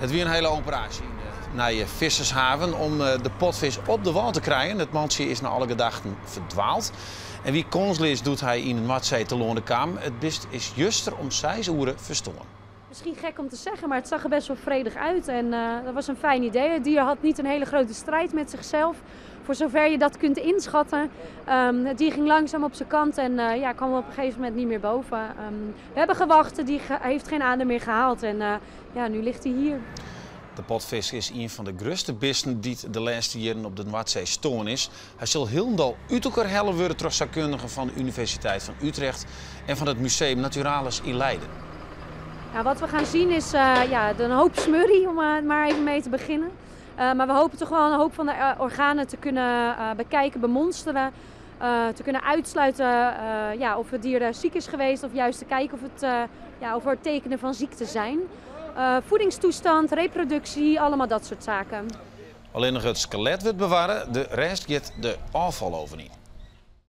It wie in hiele operaasje yn de nije Vissershaven om de potvis op de wâl te krijen. It mantsje is nei alle gedachten ferdwaald en wie kânsleas doe't hy yn de Noardsee telâne kaam. It bist is juster om seis oere ferstoarn. Misschien gek om te zeggen, maar het zag er best wel vredig uit. En dat was een fijn idee. Het dier had niet een hele grote strijd met zichzelf. Voor zover je dat kunt inschatten. Het dier ging langzaam op zijn kant en ja, kwam op een gegeven moment niet meer boven. We hebben gewacht, het dier heeft geen adem meer gehaald. En ja, nu ligt hij hier. De potfisk is ien fan de grutste bisten dy't de lêste jierren op de Noardsee stoarn is. Hy sil hielendal út elkoar helle wurde troch saakkundigen fan de Universiteit fan Utrecht en fan it Museum Naturalis yn Leiden. Nou, wat we gaan zien is ja, een hoop smurrie, om maar even mee te beginnen. Maar we hopen toch wel een hoop van de organen te kunnen bekijken, bemonsteren. Te kunnen uitsluiten, ja, of het dier ziek is geweest of juist te kijken ja, of er tekenen van ziekte zijn. Voedingstoestand, reproductie, allemaal dat soort zaken. Allinnich it skelet wurdt bewarre, de rest giet de ôffaloven yn.